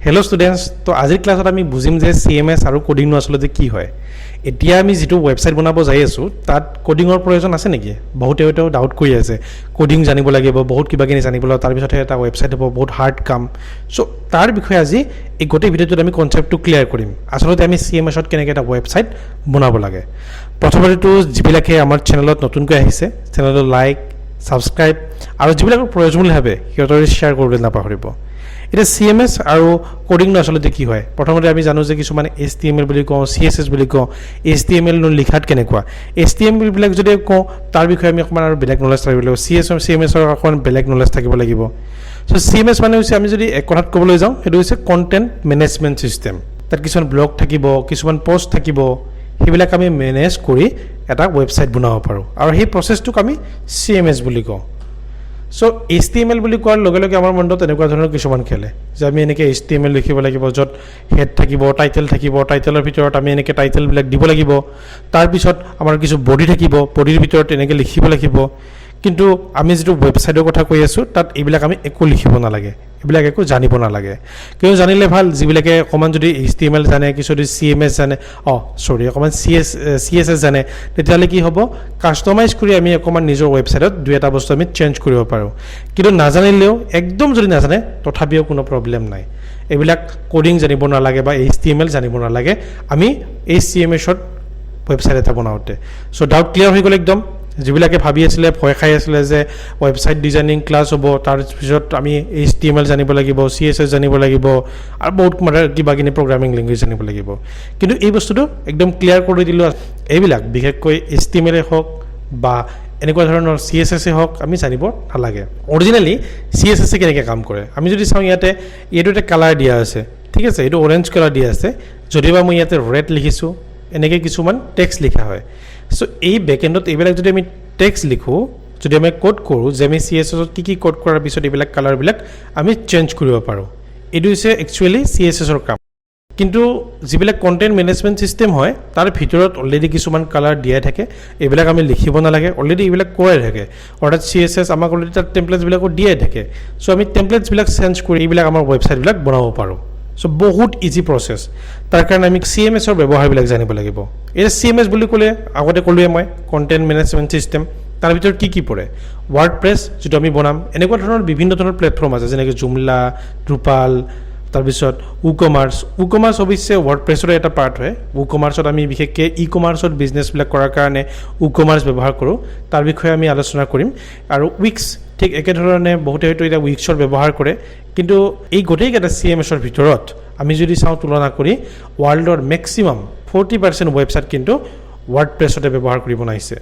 Hello' students, তো আজিৰ ক্লাছত আমি বুজিম যে চিএমএছ আৰু ক'ডিংনো আচলতে কি হয়। এতিয়া আমি যিটো ৱেবছাইট বনাব যাই আছোঁ, তাত ক'ডিঙৰ প্ৰয়োজন আছে নেকি? বহুতে হয়তো ডাউট কৰি আছে, ক'ডিং জানিব লাগিব, বহুত কিবা কিবি জানিব লাগিব, তাৰপিছতহে এটা ৱেবছাইট হ'ব, বহুত হাৰ্ড কাম। চ' তাৰ বিষয়ে আজি এই গোটেই ভিডিঅ'টোত আমি কনচেপ্টটো ক্লিয়াৰ কৰিম, আচলতে আমি চিএমএছত কেনেকৈ এটা ৱেবছাইট বনাব লাগে। প্ৰথমতেতো যিবিলাকে আমাৰ চেনেলত নতুনকৈ আহিছে, চেনেলটো লাইক, ছাবস্ক্ৰাইব আৰু যিবিলাকৰ প্ৰয়োজন বুলি ভাবে, সিহঁতৰ শ্বেয়াৰ কৰিবলৈ নাপাহৰিব। এতিয়া চিএমএছ আৰু ক'ডিংনো আচলতে কি হয়? প্ৰথমতে আমি জানো যে কিছুমান এইচটিএমএল বুলি কওঁ, চিএছএছ বুলি কওঁ। এইচটিএমএলনো লিখাত কেনেকুৱা? এইচটিএমএলবিলাক যদি কওঁ, তাৰ বিষয়ে আমি অকণমান আৰু বেলেগ নলেজ থাকিব লাগিব। চিএমএছৰ অকণমান বেলেগ নলেজ থাকিব লাগিব। চ' চিএমএছ মানে হৈছে, আমি যদি এক কথাত ক'বলৈ যাওঁ, সেইটো হৈছে কণ্টেণ্ট মেনেজমেণ্ট ছিষ্টেম। তাত কিছুমান ব্লগ থাকিব, কিছুমান পষ্ট থাকিব, সেইবিলাক আমি মেনেজ কৰি এটা ৱেবছাইট বনাব পাৰোঁ আৰু সেই প্ৰচেছটোক আমি চিএমএছ বুলি কওঁ। চ' এইচটিএমএল বুলি কোৱাৰ লগে লগে আমাৰ মনটোত এনেকুৱা ধৰণৰ কিছুমান খেলে যে আমি এনেকৈ এইচটিএমএল লিখিব লাগিব, য'ত হেড থাকিব, টাইটেল থাকিব, টাইটেলৰ ভিতৰত আমি এনেকৈ টাইটেলবিলাক দিব লাগিব, তাৰপিছত আমাৰ কিছু বডি থাকিব, বডিৰ ভিতৰত এনেকৈ লিখিব লাগিব। কিন্তু আমি যিটো ৱেবছাইটৰ কথা কৈ আছোঁ, তাত এইবিলাক আমি একো লিখিব নালাগে, এইবিলাক একো জানিব নালাগে। কিন্তু জানিলে ভাল, যিবিলাকে অকণমান যদি এইচটিএমএল জানে, কিছু যদি চিএমএছ জানে, অঁ চৰি, অকণমান চিএছএছ জানে, তেতিয়াহ'লে কি হ'ব? কাষ্টমাইজ কৰি আমি অকণমান নিজৰ ৱেবছাইটত দুই এটা বস্তু আমি চেঞ্জ কৰিব পাৰোঁ। কিন্তু নাজানিলেও, একদম যদি নাজানে, তথাপিও কোনো প্ৰব্লেম নাই। এইবিলাক ক'ডিং জানিব নালাগে বা এইচটিএমএল জানিব নালাগে আমি এই চিএমএছত ৱেবছাইট এটা বনাওঁতে। চ' ডাউট ক্লিয়াৰ হৈ গ'ল একদম। যিবিলাকে ভাবি আছিলে, ভয় খাই আছিলে যে ৱেবছাইট ডিজাইনিং ক্লাছ হ'ব, তাৰপিছত আমি এইচটিএমএল জানিব লাগিব, চিএছএছ জানিব লাগিব আৰু বহুত মানে কিবা কিবি প্ৰগ্ৰামিং লেংগুৱেজ জানিব লাগিব, কিন্তু এই বস্তুটো একদম ক্লিয়াৰ কৰি দিলোঁ। এইবিলাক বিশেষকৈ এইচটিএমএলেই হওক বা এনেকুৱা ধৰণৰ চিএছএছেই হওক, আমি জানিব নালাগে। অৰিজিনেলি চিএছএছে কেনেকৈ কাম কৰে, আমি যদি চাওঁ, ইয়াতে এইটো এটা কালাৰ দিয়া আছে, ঠিক আছে? এইটো অৰেঞ্জ কালাৰ দিয়া আছে। যদিওবা মই ইয়াতে ৰেড লিখিছোঁ, এনেকৈ কিছুমান টেক্সট লিখা হয়। চ' এই বেকেণ্ডত এইবিলাক যদি আমি টেক্সট লিখোঁ, যদি আমি ক'ড কৰোঁ যে আমি চিএছএছত কি কি ক'ড কৰাৰ পিছত এইবিলাক কালাৰবিলাক আমি চেঞ্জ কৰিব পাৰোঁ, এইটো হৈছে একচুৱেলি চিএছএছৰ কাম। কিন্তু যিবিলাক কণ্টেণ্ট মেনেজমেণ্ট ছিষ্টেম হয়, তাৰ ভিতৰত অলৰেডি কিছুমান কালাৰ দিয়াই থাকে। এইবিলাক আমি লিখিব নালাগে, অলৰেডি এইবিলাক কৰাই থাকে। অৰ্থাৎ চিএছএছ আমাক অলৰেডি তাত টেমপ্লেটছবিলাকো দিয়াই থাকে। চ' আমি টেমপ্লেটছবিলাক চেঞ্জ কৰি এইবিলাক আমাৰ ৱেবছাইটবিলাক বনাব পাৰোঁ। চ' বহুত ইজি প্ৰচেছ। তাৰ কাৰণে আমি চিএমএছৰ ব্যৱহাৰবিলাক জানিব লাগিব। এতিয়া চিএমএছ বুলি ক'লে, আগতে ক'লোৱে মই, কণ্টেণ্ট মেনেজমেণ্ট ছিষ্টেম। তাৰ ভিতৰত কি কি পৰে? ৱাৰ্ড প্ৰেছ যিটো আমি বনাম, এনেকুৱা ধৰণৰ বিভিন্ন ধৰণৰ প্লেটফৰ্ম আছে, যেনেকৈ জুমলা, দ্ৰুপাল, তাৰপিছত উ কমাৰ্চ। উ কমাৰ্চ অৱশ্যে ৱৰ্ড প্ৰেছৰে এটা পাৰ্ট হয়। উ কমাৰ্চত আমি বিশেষকৈ ই কমাৰ্চত বিজনেছবিলাক কৰাৰ কাৰণে উ কমাৰ্চ ব্যৱহাৰ কৰোঁ, তাৰ বিষয়ে আমি আলোচনা কৰিম। আৰু উইক্স ঠিক একেধৰণে, বহুতে হয়তো এতিয়া উইক্সৰ ব্যৱহাৰ কৰে। কিন্তু এই গোটেইকেইটা চিএমএছৰ ভিতৰত আমি যদি চাওঁ তুলনা কৰি, ৱৰ্ল্ডৰ মেক্সিমাম 40% ৱেবছাইট কিন্তু ৱৰ্ড প্ৰেছতে ব্যৱহাৰ কৰি বনাইছে।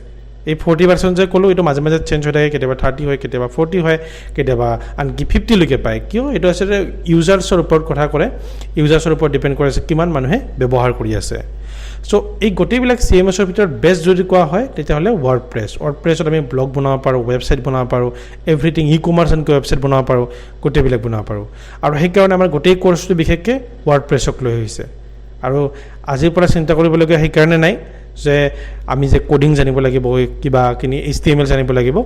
এই 40% যে ক'লোঁ, এইটো মাজে মাজে চেঞ্জ হৈ থাকে। কেতিয়াবা 30 হয়, কেতিয়াবা 40 হয়, কেতিয়াবা আনকি 50লৈকে পায়। কিয়? এইটো আচলতে ইউজাৰ্ছৰ ওপৰত কথা কৰে, ইউজাৰ্ছৰ ওপৰত ডিপেণ্ড কৰে কিমান মানুহে ব্যৱহাৰ কৰি আছে। চ' এই গোটেইবিলাক চিএমএছৰ ভিতৰত বেষ্ট যদি কোৱা হয়, তেতিয়াহ'লে ৱৰ্ড প্ৰেছ। ৱৰ্ড প্ৰেছত আমি ব্লগ বনাব পাৰোঁ, ৱেবছাইট বনাব পাৰোঁ, এভৰিথিং, ই কমাৰ্চ এনেকৈ ৱেবছাইট বনাব পাৰোঁ, গোটেইবিলাক বনাব পাৰোঁ। আৰু সেইকাৰণে আমাৰ গোটেই কৰ্চটো বিশেষকৈ ৱৰ্ড প্ৰেছক লৈ হৈছে। আৰু আজিৰ পৰা চিন্তা কৰিবলগীয়া সেইকাৰণে নাই যে আমি যে ক'ডিং জানিব লাগিব, কিবাখিনি এইচটিএমএল জানিব লাগিব।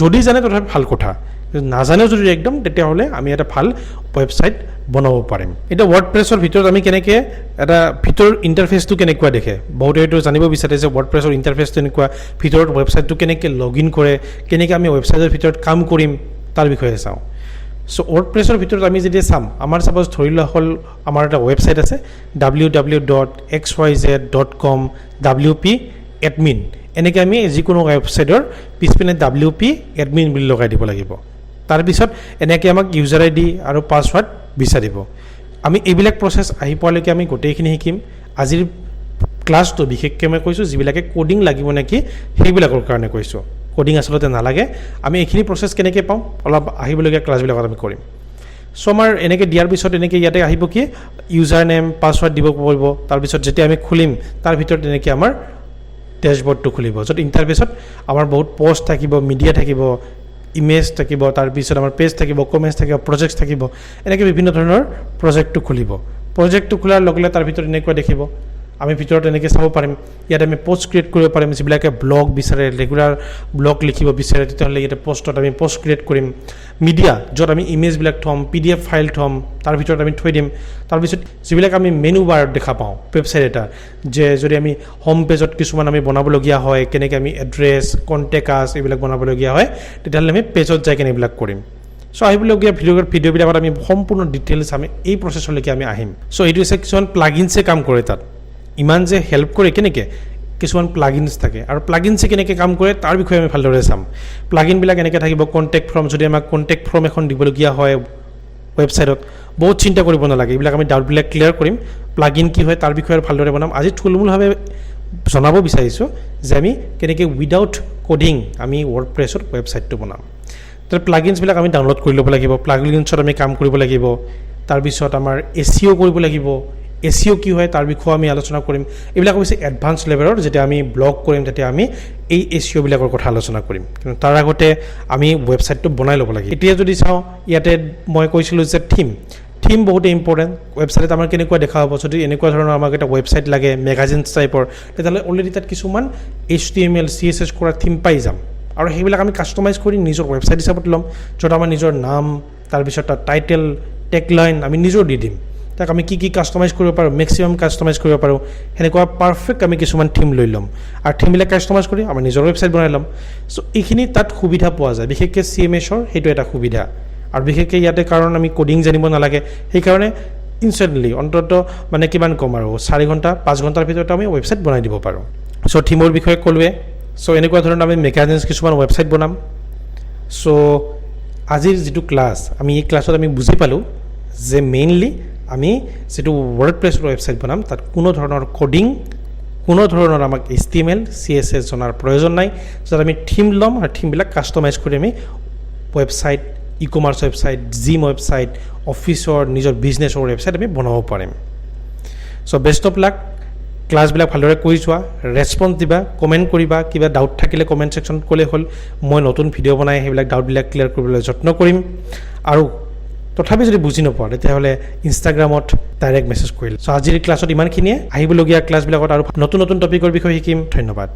যদি জানে তথাপি ভাল কথা, নাজানেও যদি একদম, তেতিয়াহ'লে আমি এটা ভাল ৱেবছাইট বনাব পাৰিম। এতিয়া ৱৰ্ড প্ৰেছৰ ভিতৰত আমি কেনেকৈ এটা ভিতৰৰ ইণ্টাৰফেচটো কেনেকুৱা দেখে, বহুতে হয়তো জানিব বিচাৰে যে ৱৰ্ড প্ৰেছৰ ইণ্টাৰফেচটো এনেকুৱা, ভিতৰত ৱেবছাইটটো কেনেকৈ লগ ইন কৰে, কেনেকৈ আমি ৱেবছাইটৰ ভিতৰত কাম কৰিম, তাৰ বিষয়ে চাওঁ। চ' ৱৰ্ড প্ৰেছৰ ভিতৰত আমি যেতিয়া চাম, আমাৰ ছাপ'জ ধৰি লোৱা হ'ল আমাৰ এটা ৱেবছাইট আছে, ww.xyz.com WP admin। এনেকৈ আমি যিকোনো ৱেবছাইটৰ পিছপিনে ডাব্লিউ পি এডমিন বুলি লগাই দিব লাগিব। তাৰপিছত এনেকৈ আমাক ইউজাৰ আইডি আৰু পাছৱাৰ্ড বিচাৰিব। আমি এইবিলাক প্ৰচেছ আহি পোৱালৈকে আমি গোটেইখিনি শিকিম। আজিৰ ক্লাছটো বিশেষকৈ মই কৈছোঁ, যিবিলাকে ক'ডিং লাগিব নেকি, সেইবিলাকৰ কাৰণে কৈছোঁ। ক'ডিং আচলতে নালাগে। আমি এইখিনি প্ৰচেছ কেনেকৈ পাওঁ, অলপ আহিবলগীয়া ক্লাছবিলাকত আমি কৰিম। চ' আমাৰ এনেকৈ দিয়াৰ পিছত এনেকৈ ইয়াতে আহিব কি, ইউজাৰ নেম, পাছৱাৰ্ড দিব পাৰিব। তাৰপিছত যেতিয়া আমি খুলিম, তাৰ ভিতৰত এনেকৈ আমাৰ ডেছবৰ্ডটো খুলিব, য'ত ইণ্টাৰফেচত আমাৰ বহুত পষ্ট থাকিব, মিডিয়া থাকিব, ইমেজ থাকিব, তাৰপিছত আমাৰ পেজ থাকিব, কমেণ্টছ থাকিব, প্ৰজেক্ট থাকিব, এনেকৈ বিভিন্ন ধৰণৰ প্ৰজেক্টটো খুলিব। প্ৰজেক্টটো খোলাৰ লগে লগে তাৰ ভিতৰত এনেকুৱা দেখিব। আমি ভিতৰত এনেকৈ চাব পাৰিম। ইয়াত আমি পষ্ট ক্ৰিয়েট কৰিব পাৰিম। যিবিলাকে ব্লগ বিচাৰে, ৰেগুলাৰ ব্লগ লিখিব বিচাৰে, তেতিয়াহ'লে ইয়াতে পষ্টত আমি পষ্ট ক্ৰিয়েট কৰিম। মিডিয়া, য'ত আমি ইমেজবিলাক থ'ম, পিডিএফ ফাইল থ'ম, তাৰ ভিতৰত আমি থৈ দিম। তাৰপিছত যিবিলাক আমি মেনু বাৰত দেখা পাওঁ ৱেবছাইট এটা, যে যদি আমি হোম পেজত কিছুমান আমি বনাবলগীয়া হয়, কেনেকৈ আমি এড্ৰেছ, কণ্টেক্ট আছ এইবিলাক বনাবলগীয়া হয়, তেতিয়াহ'লে আমি পেজত যাই কেনে এইবিলাক কৰিম। চ' আহিবলগীয়া ভিডিঅ'বিলাকত আমি সম্পূৰ্ণ ডিটেইলছ আমি এই প্ৰচেছলৈকে আমি আহিম। চ' এইটো হৈছে কিছুমান প্লাগিনছে কাম কৰে তাত। ইমান যে হেল্প কৰে কেনেকৈ, কিছুমান প্লাগিনছ থাকে আৰু প্লাগিনছে কেনেকৈ কাম কৰে তাৰ বিষয়ে আমি ভালদৰে চাম। প্লাগিনবিলাক এনেকৈ থাকিব। কণ্টেক্ট ফৰ্ম, যদি আমাক কণ্টেক্ট ফৰ্ম এখন দিবলগীয়া হয় ৱেবছাইটত, বহুত চিন্তা কৰিব নালাগে। এইবিলাক আমি ডাউটবিলাক ক্লিয়াৰ কৰিম। প্লাগিন কি হয় তাৰ বিষয়ে ভালদৰে বনাম। আজি থুলমূলভাৱে জনাব বিচাৰিছোঁ যে আমি কেনেকৈ উইদাউট ক'ডিং আমি ৱৰ্ড প্ৰেছত ৱেবছাইটটো বনাম। তাৰ প্লাগিনছবিলাক আমি ডাউনলোড কৰি ল'ব লাগিব। প্লাগিনছত আমি কাম কৰিব লাগিব। তাৰপিছত আমাৰ এছইঅ' কৰিব লাগিব। এছইঅ' কি হয় তাৰ বিষয়েও আমি আলোচনা কৰিম। এইবিলাক হৈছে এডভান্স লেভেলৰ। যেতিয়া আমি ব্লগ কৰিম, তেতিয়া আমি এই এছইঅ'বিলাকৰ কথা আলোচনা কৰিম। কিন্তু তাৰ আগতে আমি ৱেবছাইটটো বনাই ল'ব লাগিব। এতিয়া যদি চাওঁ, ইয়াতে মই কৈছিলোঁ যে থিম বহুত ইম্পৰ্টেণ্ট। ৱেবছাইটত আমাৰ কেনেকুৱা দেখা হ'ব? যদি এনেকুৱা ধৰণৰ আমাক এটা ৱেবছাইট লাগে মেগাজিনছ টাইপৰ, তেতিয়াহ'লে অলৰেডি তাত কিছুমান এইচটিএমএল, চিএছএছ কৰা থিম পাই যাম আৰু সেইবিলাক আমি কাষ্টমাইজ কৰি নিজৰ ৱেবছাইট হিচাপত ল'ম, য'ত আমাৰ নিজৰ নাম, তাৰপিছত তাৰ টাইটেল, টেগলাইন আমি নিজৰ দি দিম। তাক আমি কি কি কাষ্টমাইজ কৰিব পাৰোঁ, মেক্সিমাম কাষ্টমাইজ কৰিব পাৰোঁ, সেনেকুৱা পাৰফেক্ট আমি কিছুমান থিম লৈ ল'ম আৰু থিমবিলাক কাষ্টমাইজ কৰি আমাৰ নিজৰ ৱেবছাইট বনাই ল'ম। চ' এইখিনি তাত সুবিধা পোৱা যায়। বিশেষকৈ চিএমএছৰ সেইটো এটা সুবিধা। আৰু বিশেষকৈ ইয়াতে কাৰণ আমি ক'ডিং জানিব নালাগে, সেইকাৰণে ইনষ্টেণ্টলি অন্ততঃ মানে কিমান ক'ম আৰু 4 ঘণ্টা, 5 ঘণ্টাৰ ভিতৰত আমি ৱেবছাইট বনাই দিব পাৰোঁ। চ' থিমৰ বিষয়ে ক'লোৱে। চ' এনেকুৱা ধৰণৰ আমি মেগাজিনছ কিছুমান ৱেবছাইট বনাম। চ' আজিৰ যিটো ক্লাছ, আমি এই ক্লাছত আমি বুজি পালোঁ যে মেইনলি আমি যিটো ৱৰ্ড প্ৰেছৰ ৱেবছাইট বনাম, তাত কোনো ধৰণৰ ক'ডিং, কোনো ধৰণৰ আমাক এইচটিএমএল, চিএছএছ জনাৰ প্ৰয়োজন নাই। য'ত আমি থিম ল'ম আৰু থিমবিলাক কাষ্টমাইজ কৰি আমি website, e commerce website, gym website, অফিচৰ, নিজৰ বিজনেছৰ ৱেবছাইট আমি বনাব পাৰিম। চ' বেষ্ট অফ লাক। ক্লাছবিলাক ভালদৰে কৰি যোৱা, ৰেচপঞ্চ দিবা, কমেণ্ট কৰিবা। কিবা ডাউট থাকিলে কমেণ্ট ছেকশ্যনত ক'লেই হ'ল। মই নতুন ভিডিঅ' বনাই সেইবিলাক ডাউটবিলাক ক্লিয়াৰ কৰিবলৈ যত্ন কৰিম। আৰু তথাপি যদি বুজি নোপোৱা, তেতিয়াহ'লে ইনষ্টাগ্ৰামত ডাইৰেক্ট মেছেজ কৰিলে। চ' আজিৰ ক্লাছত ইমানখিনিয়ে। আহিবলগীয়া ক্লাছবিলাকত আৰু নতুন নতুন টপিকৰ বিষয়ে শিকিম। ধন্যবাদ।